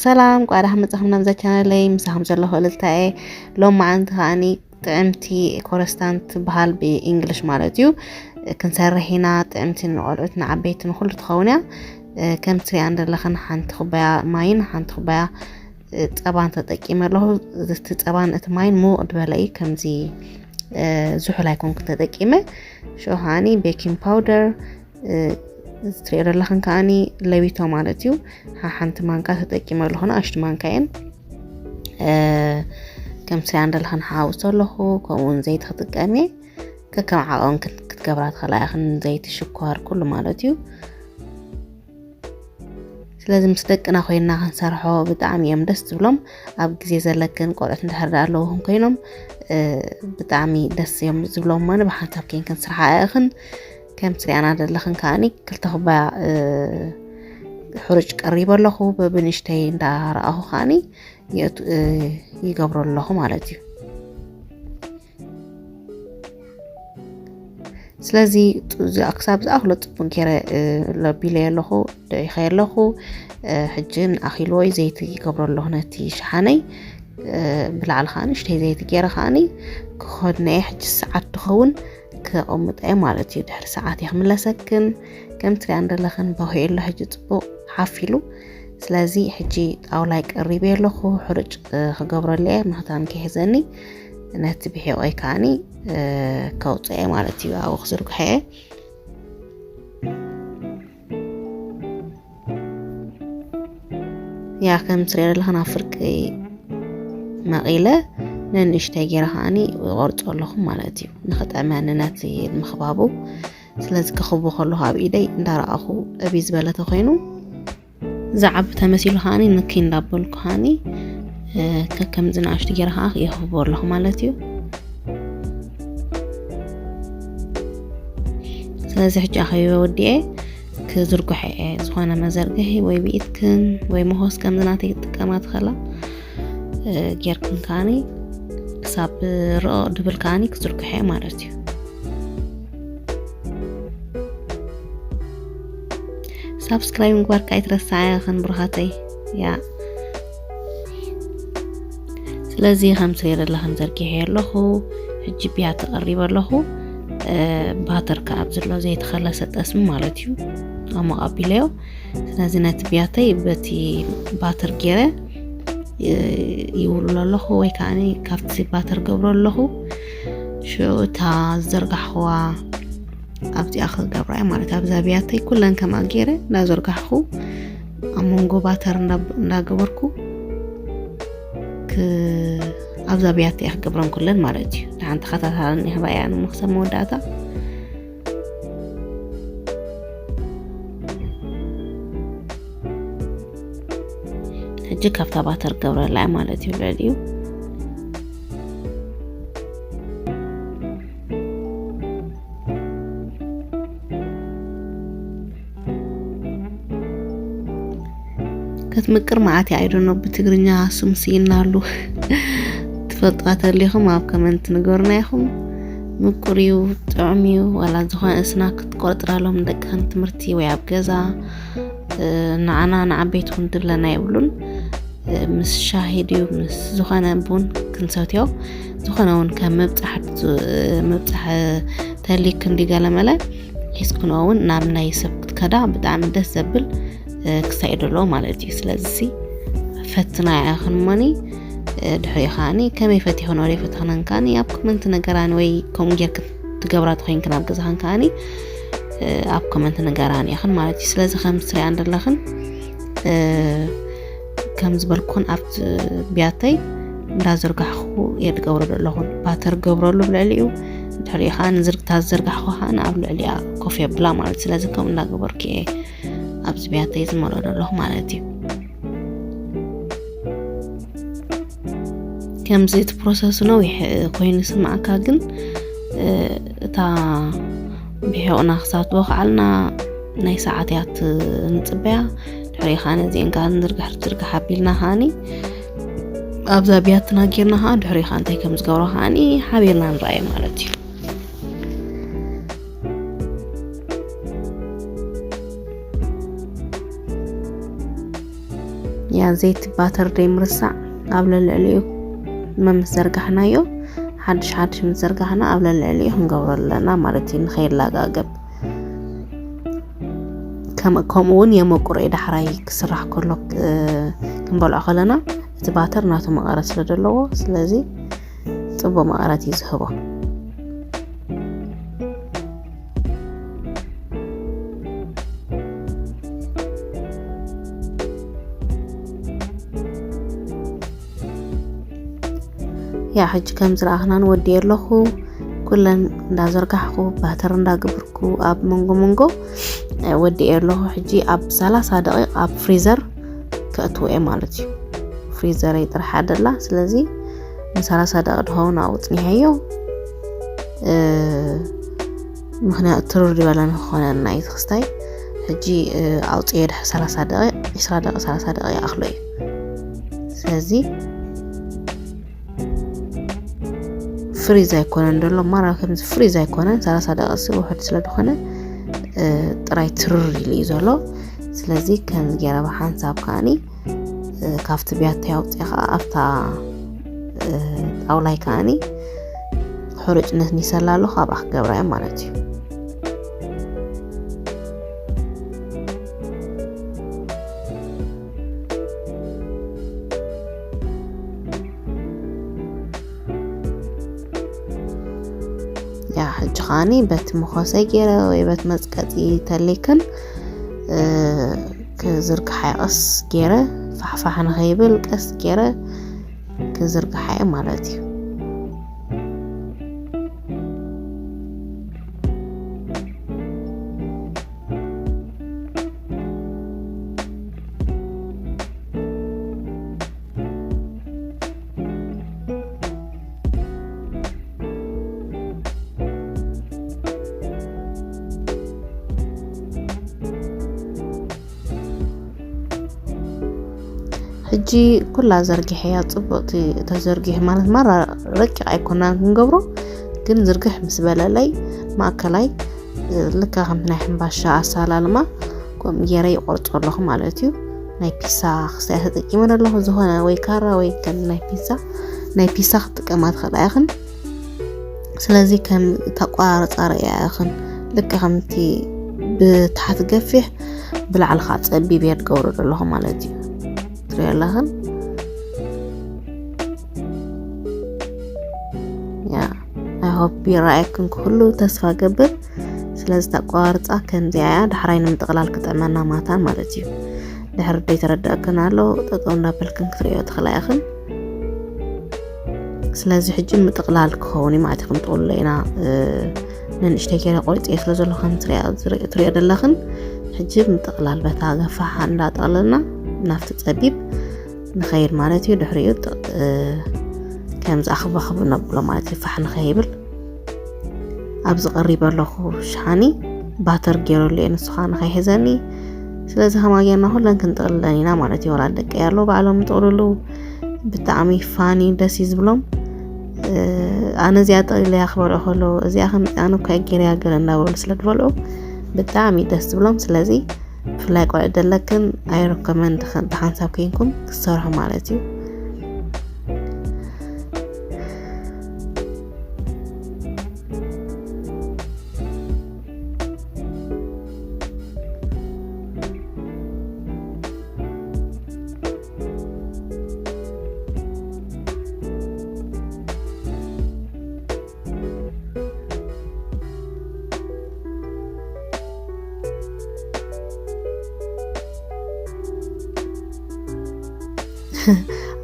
ሰላም፣ ቋዳሕ መጻኹም ናብዛ ቻነለይ። ምሳኹም ዘለኹ እልልታ እየ። ሎም መዓንቲ ከኣኒ ጥዕምቲ ኮረስታንት ትበሃል ብእንግሊሽ ማለት እዩ። ክንሰርሕ ኢና። ጥዕምቲ ንቆልዑት ንዓበይቲ ንኹሉ ትኸውን እያ። ከም ትሪኣ እንደለኽን ሓንቲ ኩባያ ማይን ሓንቲ ኩባያ ጸባን ተጠቂመ ኣለኹ። እቲ ጸባን እቲ ማይን ምውቕ ዝበለ እዩ። ከምዚ ዝሑል ኣይኮንኩን ተጠቂመ። ሽዑ ከዓኒ ቤኪንግ ፓውደር፣ እዚ ትሪኦ ዘለኽን ከዓኒ ለቢቶ ማለት እዩ። ሓንቲ ማንካ ተጠቂመ ኣለኹ፣ ንኣሽቱ ማንካ እየን። ከም ትሪኣ እንደለኽን ሓውሶ ኣለኹ። ከምኡ እውን ዘይቲ ክጥቀም እየ። ከከም ዓቐን ክትገብራ ትኽእላ ኢኽን፣ ዘይቲ፣ ሽኮር፣ ኩሉ ማለት እዩ። ስለዚ ምስ ደቅና ኮይንና ክንሰርሖ ብጣዕሚ እዮም ደስ ዝብሎም። ኣብ ግዜ ዘለክን ቆልዑት እንድሕር ደኣ ኣለውኹም ኮይኖም ብጣዕሚ ደስ እዮም ዝብሎም። ማነ ብሓንሳብ ኮይንክን ስርሓ ኢኽን። ከም ትሪኣና ዘለኽን ከዓኒ ክልተ ኩባያ ሕሩጭ ቀሪበ ኣለኹ። በብንእሽተይ እንዳረኣኹ ከዓኒ ይገብሮ ኣለኹ ማለት እዩ። ስለዚ ክሳብ ዝኣኽሎ ፅቡቅ ገይረ ለቢለ ኣለኹ፣ ደዒኸ ኣለኹ። ሕጂ ንኣኺልዎ ዘይቲ ይገብሮ ኣለኹ ነቲ ሸሓነይ። ብላዕሊ ከዓ ንእሽተይ ዘይቲ ገይረ ከዓኒ ክኸድነየ ሕጂ ሰዓት ትኸውን ከቐምጠ ማለት እዩ። ድሕሪ ሰዓት እየ ክምለሰክን። ከም ትሪኣ እንደለኽን በኺዑ ኣሎ ሕጂ ፅቡቅ ሓፍ ኢሉ። ስለዚ ሕጂ ጣውላይ ቀሪበ ኣለኹ። ሕሩጭ ክገብረሉ እየ፣ መኽታን ከይሕዘኒ ነቲ ብሒቆይ ከዓኒ ከውፅአ ማለት እዩ። ኣብኡ ክዝርግሐ እየ። ያ ከም ትሪኦ ዘለኽን ኣብ ፍርቂ መቒለ ነንእሽተይ ገይረ ከዓኒ ቆርጾ ኣለኹ ማለት እዩ። ንኽጥዕመኒ ነቲ ምኽባቡ። ስለዚ ክኽቡ ከለኹ ኣብ ኢደይ እንዳረኣኹ ዕብይ ዝበለ ተኾይኑ ዝዓቢ ተመሲሉ ከዓኒ ንኪ እንዳበልኩ ከዓኒ ከከም ዝንኣሽቱ ገይረ ከዓ የኽብቦ ኣለኹ ማለት እዩ። ስለዚ ሕጂ ኣኸቢበ ወዲኤ ክዝርግሖ እየ። ዝኾነ መዘርግሒ ወይ ብኢድክን ወይ መሆስ ከምዚ ናተይ ክትጥቀማ ትኽእላ። ጌርክን ከዓኒ ክሳብ ርኦ ድብል ከዓኒ ክዝርግሖ እየ ማለት እዩ። ሳብስክራይብ ምግባር ከይትረስዓ ኢኽን ብሩኻተይ። ያ ስለዚ ከም ትሪኦ ዘለኽን ዘርጊሐ ኣለኹ። ሕጂ ብያቲ ቀሪበ ኣለኹ። ባተር ከኣ ኣብ ዘሎ ዘይተኸለሰ ጠስሚ ማለት እዩ፣ ኣሞቕ ኣቢለዮ። ስለዚ ነቲ ብያተይ በቲ ባተር ገይረ ይውልሎ ኣለኹ፣ ወይ ከዓኒ ካብቲ ባተር ገብሮ ኣለኹ። ሽዑ እታ ዝዘርጋሕኽዋ ኣብዚኣ ክገብራ እየ ማለት፣ ኣብዛ ብያተይ ኩለን ከምኣ ገይረ እንዳዘርጋሕኹ ኣብ መንጎ ባተር እንዳ- እንዳገበርኩ ክ- ኣብዛ ብያተይ እየ ክገብረን ኩለን ማለት እዩ። ደሓን ተኸታተላኒ ክረኣያ ንሞ ክሳብ መወዳእታ። ሕጂ ካብታ ባተር ገብረላ እየ ማለት እዩ ልዕሊኡ። ክትምቅር መዓት እያ። ኣይዶኖ ብትግርኛ ስም ስኢና ኣሉ። ትፈልጥዋ ተሊኹም ኣብ ኮመንት ንገሩና ኢኹም። ምቁር እዩ፣ ጥዑም እዩ። ዋላ ዝኾነ ስናክ ክትቆርጥራ ሎም ደቅኽን ትምህርቲ ወይ ኣብ ገዛ፣ እ፣ ንዓና ንዓበይቲ እውን ትብለና የብሉን። እ፣ ምስ ሻሂ ድዩ ምስ ዝኾነ ቡን ክንሰትዮ፣ ዝኾነ እውን ከም ምብጻሕ፣ ምብጻሕ ተሊክን ድዩ ገለመለ ሒዝክንኦ እውን ናብ ናይ ሰብ ክትከዳ ብጣዕሚ ደስ ዘብል፣ እ፣ ክሳይ ደሎ ማለት እዩ። ስለዚ ሲ ፈትና ኢኽን እሞኒ፣ እ፣ ድሕሪኡ ከዓኒ ከመይ ፈቲኽን ወደ ፈተኽነን ከዓኒ ኣብ ኮመንት ነገራኒ ወይ ከምኡ ጌርክን ትገብራ ተኾይንክን ኣብ ገዛኽን ከዓኒ፣ እ፣ ኣብ ኮመንት ነገራኒ ኢኽን ማለት እዩ። ስለዚ ከም ትሪኣ እንደለኽን፣ እ፣ ከም ዝበልኩን ኣብቲ ብያተይ እንዳዘርጋሕኩ እየ ዝገብሮ ዘለኹ። ባተር ገብረሉ ብልዕሊኡ፣ ድሕሪኡ ከዓ ንዝርግታ ዝዘርጋሕኩ ከዓ ኣብ ልዕሊኣ ኮፍ የብላ ማለት። ስለዚ ከምኡ እንዳገበርኩ እየ ኣብዚ ብያተይ ዝመልኦ ዘለኹ ማለት እዩ። ከምዚ እቲ ፕሮሰስ ነዊሕ ኮይኑ ስማዕካ፣ ግን፣ እ፣ እታ ብሒቑና ክሳብ ትወኽዓልና ናይ ሰዓት እያ ትንጽበያ። ድሕሪ ኸዓ ነዚአን ከኣ ንዝርግሕ ዝርግሕ ኣቢልና ኸዓኒ ኣብዛ ብያትና ጌርና ኸዓ ድሕሪ ኸዓ እንታይ ከም ዝገብሮ ኸዓኒ ሓቢርና ንረኣዮ ማለት እዩ። ያ ዘይቲ ባተር ደይ ምርሳዕ ኣብ ልዕሊኡ መምስ ዘርጋሕናዮ ሓድሽ ሓድሽ ምስ ዘርጋሕና ኣብ ልዕሊኡ ክንገብሮ ኣለና ማለት እዩ፣ ንኸይላጋገብ። ከም- ከምኡ እውን የመቁሮ እዩ፣ ዳሕራይ ክስራሕ ከሎ እ፣ ክንበልዖ ከለና እቲ ባተር ናቱ መቐረት ስለ ዘለዎ፣ ስለዚ ጽቡቅ መቐረት እዩ ዝህቦ። ያ ሕጂ ከም ዝረኣኽናን ወዲ ኣለኹ፣ ኩለን እንዳዘርጋሕኩ ባተር እንዳግብርኩ ኣብ መንጎ መንጎ እ፣ ወዲ ኣለኹ። ሕጂ ኣብ ሰላሳ ደቂቕ ኣብ ፍሪዘር ከእትዎ እየ ማለት እዩ። ፍሪዘረይ ጥራሕ ኣደላ። ስለዚ ንሰላሳ ደቂቕ ድኸውን ኣብኡ ጽኒሐዮ። እ፣ ምኽንያቱ ትርር ዝበለ ንክኾነና እዩ ትኽስታይ። ሕጂ እ፣ ኣውፅኤ ድሕሪ ሰላሳ ደቂቕ፣ ዒስራ ደቂቕ፣ ሰላሳ ደቂቕ ይኣኽሎ እዩ። ስለዚ ፍሪዝ ኣይኮነን ዘሎ ማራ፣ ከምዚ ፍሪዝ ኣይኮነን፣ ሰላሳ ደቂቕ ስለ ውሕድ ስለ ዝኾነ እ፣ ጥራይ ትርር ኢሉ እዩ ዘሎ። ስለዚ ከምዚ ገይረ ብሓንሳብ ከዓኒ እ፣ ካብቲ ብያተይ ኣውፅኤ ከዓ ኣብታ እ፣ ጣውላይ ከዓኒ ሕሩጭ ነስኒሰላ ኣለኹ፣ ኣብኣ ክገብራ እየ ማለት እዩ። ያ ሕጂ ከዓኒ በቲ መኾሰ ገይረ ወይ በቲ መፅቀፂ ተሌክን እ፣ ክዝርግሓ እየ ቀስ ገይረ፣ ፋሕፋሕ ንኸይብል ቀስ ገይረ ክዝርግሓ እየ ማለት እዩ። ሕጂ ኩላ ዘርጊሐያ፣ ጽቡቕቲ ተዘርጊሑ ማለት ማራ ረቂቕ ኣይኮናን ክንገብሮ፣ ግን ዝርግሕ ምስ በለለይ ማእከላይ፣ እ፣ ልካ ከምቲ ናይ ሕምባሻ ኣሰላልማ ከምኡ ገይረ ይቆርጾ ኣለኹ ማለት እዩ። ናይ ፒሳ ክስታይ ተጠቂመ ኣለኹ፣ ዝኾነ ወይ ካራ ወይ ከም ናይ ፒሳ፣ ናይ ፒሳ ክትጥቀማ ትኽእላ ኢኽን። ስለዚ ከም ተቋራርጻ ርእያ ኢኽን፣ ልካ ከምቲ ብታሕቲ ገፊሕ ብላዕሊ ከዓ ጸቢብ እየ ትገብሮ ዘለኹ ማለት እዩ። ትሪኦ ኣለኽን? ያ፣ I hope ይረኣየክን ክህሉ ተስፋ ገብር። ስለዚ ተቋርጻ ከምዚኣ እያ፣ ዳሕራይ ንምጥቕላል ክጥዕመና ማታን ማለት እዩ። ድሕሪ ደይ ተረዳእክን ኣሎ፣ ጠጠው እንዳበልክን ክትርእዮ ትኽእላ ኢኽን። ስለዚ ሕጂ ምጥቕላል ክኸውን እዩ ማለት እዩ። ክንጥቕልሎ ኢና፣ እ፣ ንንእሽተይ ገይረ ቆሪፀ ስለ ዘለኹ ከም ትሪኣ-፣ ዝሪ-፣ ትሪኦ ዘለኽን። ሕጂ ምጥቕላል በታ ገፋሕ እንዳጠቕለልና ናብቲ ጸቢብ ንኸይድ ማለት እዩ። ድሕሪኡ ጥ-፣ እ፣ ከምዚ ኣኽባኽብ ነብሎ ማለት እዩ፣ ፋሕ ንኸይብል። ኣብዚ ቀሪበ ኣለኹ ሻኒ ባተር ገይረሉ እየ፣ ንሱ ኸዓ ንኸይሕዘኒ። ስለዚ ከማ ጌርና ኩለን ክንጥቕልለን ኢና ማለት እዩ። ወላዲ ደቀይ ኣለዉ ባዕሎም ይጥቕልሉ። ብጣዕሚ ፋኒ ደስ እዩ ዝብሎም። እ፣ ኣነ እዚኣ ጠቕሊለያ ክበልዑ ከለዉ፣ "እዚኣ ከም ኣነ እኳ እየ ገይረያ" ገለ እንዳበሉ ስለ ዝበልዑ ብጣዕሚ ደስ ዝብሎም። ስለዚ ብፍላይ ቆልዑ ዘለክን ኣይ ረኮመንድ፣ ብሓንሳብ ኮይንኩም ክትሰርሑ ማለት እዩ።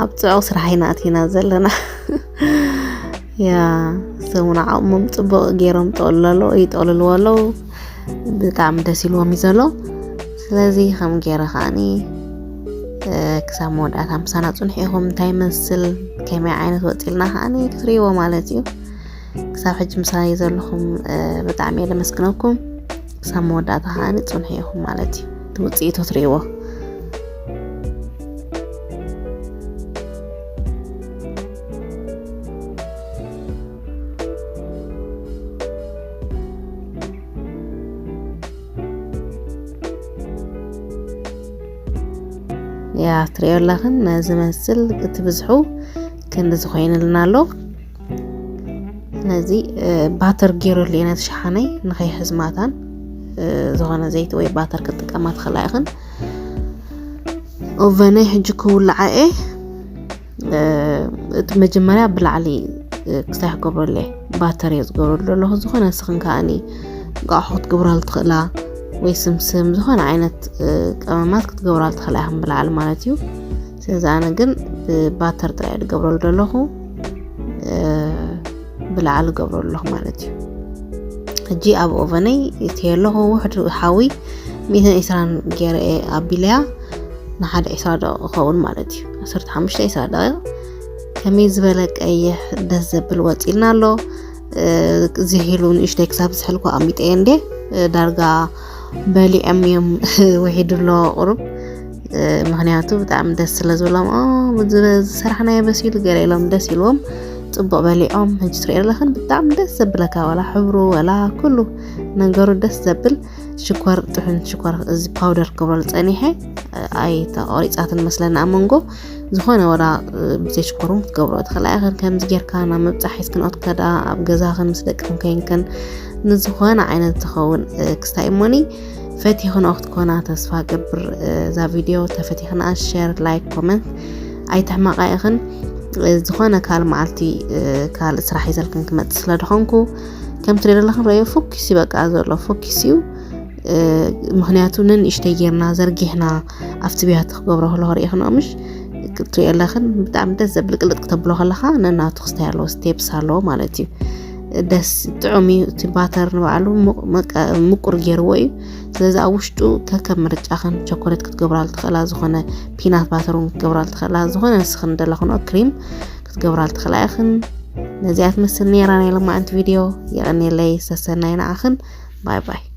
ኣብ ጽዑቕ ስራሕ ኢና ኣቲና ዘለና። ያ፣ ሰሙን ዓቕሞም ጽቡቕ ገይሮም ጠቕልሉ ኣለዉ፣ ይጠቕልልዎ ኣለዉ። ብጣዕሚ ደስ ኢልዎም እዩ ዘሎ። ስለዚ ከም ገይረ ከዓኒ፣ እ፣ ክሳብ መወዳእታ ምሳና ጽንሑ ኢኹም። እንታይ ይመስል፣ ከመይ ዓይነት ወጺልና ከዓኒ ክትርእይዎ ማለት እዩ። ክሳብ ሕጂ ምሳይ ዘለኹም፣ እ፣ ብጣዕሚ እየ ለመስግነኩም። ክሳብ መወዳእታ ከዓኒ ጽንሑ ኢኹም ማለት እዩ። እቲ ውጽኢቱ ትርእይዎ። ያ፣ ትሪኦ ኣለኽን ነዚ መስል እቲ ብዝሑ ክንዲ ዝኾይንልና ኣሎ። ስለዚ ባተር ገይረሉ እየ ነቲ ሸሓነይ ንኸይሕዝ ማታን ዝኾነ ዘይቲ ወይ ባተር ክትጥቀማ ትኽእላ ኢኽን። ኦቨነይ ሕጂ ክውልዓ እየ። እቲ መጀመርያ ብላዕሊ ክሳይ ክገብረሉ እየ። ባተር እየ ዝገብረሉ ዘለኹ። ዝኾነ ንስኽን ከኣኒ እንቋቑሖ ክትገብራሉ ትኽእላ ወይ ስምስም፣ ዝኾነ ዓይነት ቀመማት ክትገብራሉ ትኽእላ ኢኽን ብላዕሊ ማለት እዩ። ስለዚ ኣነ ግን ብባተር ጥራይ እየ ዝገብረሉ ዘለኹ። ብላዕሊ ገብረሉ ኣለኹ ማለት እዩ። ሕጂ ኣብ ኦቨነይ እቲ ኣለኹ ውሕድ ሓዊ ሚእትን ዕስራን ገይረ እየ ኣቢለያ። ንሓደ ዕስራ ደቂቕ ክኸውን ማለት እዩ። ዓሰርተ ሓሙሽተ ዕስራ ደቂቕ ከመይ ዝበለ ቀይሕ ደስ ዘብል ወፂልና ኣሎ። ዝሒሉ ንእሽተይ ክሳብ ዝሕልኩ ኣሚጠየ እንዴ ዳርጋ በሊዖም እዮም። ውሒዱ ኣሎ ቁሩብ። ምክንያቱ ብጣዕሚ ደስ ስለ ዝብሎም ዝሰራሕናዮ በሲሉ ገለ ኢሎም ደስ ኢልዎም ፅቡቅ በሊዖም። ሕጂ ትሪኦ ኣለኽን ብጣዕሚ ደስ ዘብለካ፣ ወላ ሕብሩ ወላ ኩሉ ነገሩ ደስ ዘብል። ሽኮር ጥሑን ሽኮር እዚ ፓውደር ክገብረሉ ፀኒሐ ኣይተቆሪፃትን መስለና ኣብ መንጎ። ዝኾነ ወላ ብዘይ ሽኮር እውን ክትገብሮ ትኽእላ ኢኽን። ከምዚ ጌርካ ናብ ምብፃሕ ሒዝክንኦ ትከዳ ኣብ ገዛኽን ምስ ደቅኽን ኮይንክን ንዝኾነ ዓይነት ዝኸውን ክስታይ እሞኒ ፈቲኽንኦ ክትኮና ተስፋ ገብር። እዛ ቪድዮ ተፈቲኽና ሸር፣ ላይክ፣ ኮመንት ኣይትሕመቃ ኢኽን። ዝኾነ ካልእ መዓልቲ ካልእ ስራሕ ይዘልክን ክመፅእ ስለ ድኾንኩ ከም ትሪኦ ዘለኽን ረዮ ፎኪስ እዩ በቃ ዘሎ ፎኪስ እዩ። ምክንያቱ ንንእሽተይ ጌርና ዘርጊሕና ኣብቲ ብያቲ ክገብሮ ከለኹ ርእኽንኦ ምሽ ክትሪኦ ኣለኽን ብጣዕሚ ደስ ዘብል ቅልጥ ክተብሎ ከለኻ ነናቱ ክስታይ ኣለዎ ስቴፕስ ኣለዎ ማለት እዩ። ደስ ጥዑም እዩ። እቲ ባተር ንባዕሉ ምቁር ገይርዎ እዩ። ስለዚ ኣብ ውሽጡ ከከም ምርጫኽን ቸኮሌት ክትገብራሉ ትኽእላ፣ ዝኾነ ፒናት ባተር እውን ክትገብራሉ ትኽእላ፣ ዝኾነ ንስኽን ደለኽንኦ ክሪም ክትገብራሉ ትኽእላ ኢኽን። ነዚኣ ትመስል ነይራ ናይ ሎማዓንቲ ቪድዮ። የቐኔለይ ሰሰናይ ንዓኽን። ባይ ባይ።